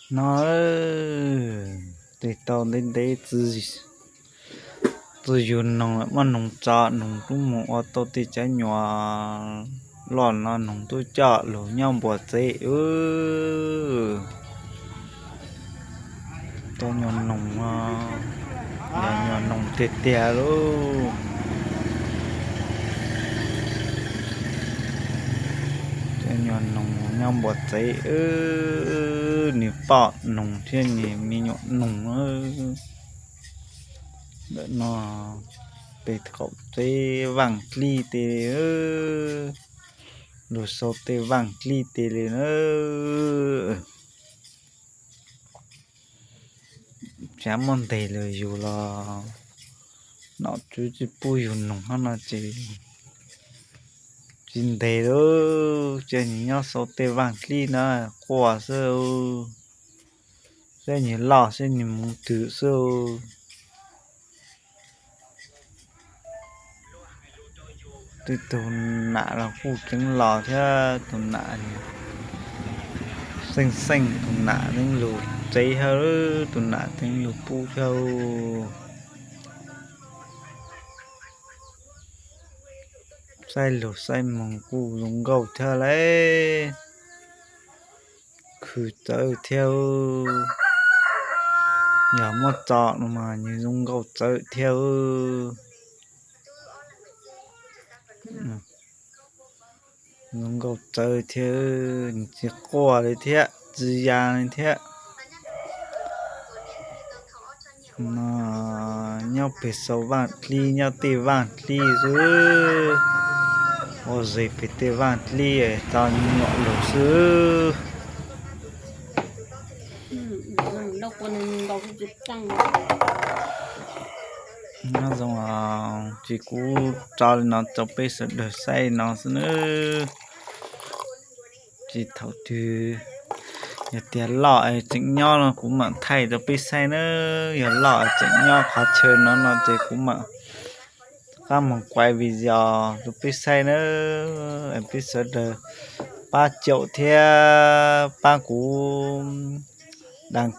No, tes tau ntev ntev txwv yug noog lawm, muab noog tso, noog twb mus ua tau tej cov nyuam loj no, noog twb coj lug nyob npuab tsev. Cov nyuam noog, yog nyuam noog tiag tiag lauj. Cov nyuam noog nyob npuab tsev, nws poj noog thiab nws me nyuam noog. Ntawm no, tej qaum tsev vaaj dlib tes, lug sau tej vaaj dlib tes li na. Tsav muaj ntes lug yug los nom tswv tsi pub yug noog hab no ces tsis ntes lauj, ces nws nyob sau tej vaaj dlib na, quaj xwb, saib nws loj saib nws mus twg xwb. Tej tug nam los kuj tseev los thiab, tus nam xeej xeej, tus nam teev lug tsev thiab, tus nam teev lug pub thiab. Saib lug saib moog kuj zoo nkauj thiab lauj. Khwv txawv thiab, yog muab tso no mas nws zoo nkauj txawv thiab. Zoo nkauj txawv thiab, nws tsis quaj li thiab, tsis ya li thiab. No, nyob peg sau vaaj dlib, nyob tej vaaj dlib xwb, ua zes peg tej vaaj dlib, tso nyuam lug xwb. Nyob zoo, ces kuv tso li no rau peb sawv daws saib no xwb nawb. Ces thaum twg yog tias loj es tseem nyob no kuv mam thaij rau peb saib nawb. Yog loj es tseem nyob qhov chaw no no ces kuv mam rov qab moog kuaib video rau peb saib nawb. Peb sawv daws pab caum thiab pab kuv đăng ký